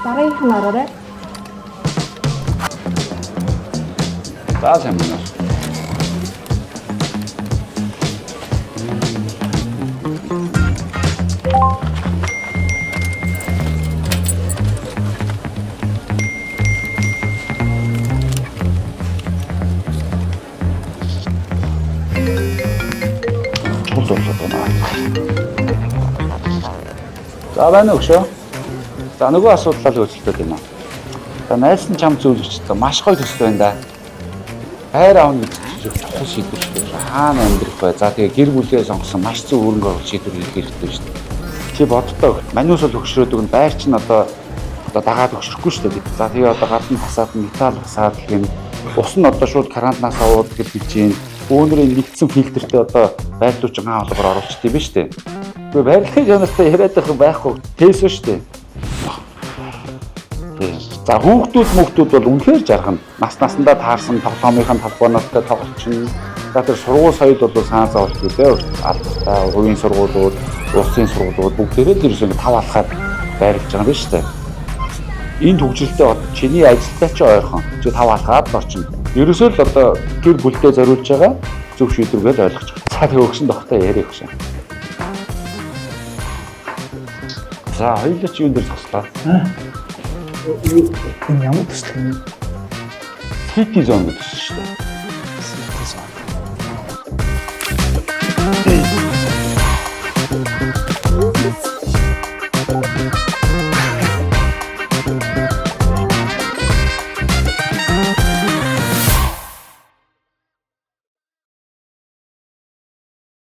Дараагийнх нь ороорой. За, сайн байна уу. Чухал болоод байна. За, байна уу өшөө? За, нөгөө асуудлаа л хөөцөлдөд байна. За, найз нь чам зөвлөж та маш гоё төсөл байна да. Байр аавна гэдэг чинь чухал шийдвэр шүү дээ. Хаана амьдрах вэ? За, тэгээ гэр бүлээ сонгосон маш зөв хөрөнгө оруулалт шийдвэр хийх хэрэгтэй шүү дээ. Чи боддоо манус бол өгшрөөд өгнө, байр чинь одоо дагаад өгшөрөхгүй шүү дээ. За, тэгээ одоо гадна фасад нь металл фасад гэн ус нь одоо шууд карантинаас аваад гэж хэлж гин. Үүнэрийн нэгдсэн фильтртэй одоо байр руу чинь хаан холгоор оруулчихд юм биш үү? Гэхдээ байрлалын чанартай яриад байх юм байхгүй. Тээсэн шүү дээ. Тийм. За, хүүхдүүд мөхтүүд бол үнэхээр жаргана. Нас насандаа таарсан тоглоомынхаа талбарнуудтай тоглолчин. За, тэр сургууль соёл бол саан заавал гэдэг алдартай хувийн сургуулиуд, улсын сургуулиуд бүгдээрээ л ерөөсөө ингэ тав алхаад байрлаж байгаа юм байна шүү дээ. Энэ төгжрөлтөй одоо чиний ажилтай чи ойрхон. Чи тав алхаад л орчин. Ерөөсөө л одоо гэр бүлдээ зориулж байгаа зөв шийдвэр гэж ойлгож байгаа. За, тэг өгсөн дохтой яриа өгсөн. За, хоёулаа чи юун дээр зогслоо? Энэ ямар төсөл юм бэ? City Zone гэдэг шүү дээ.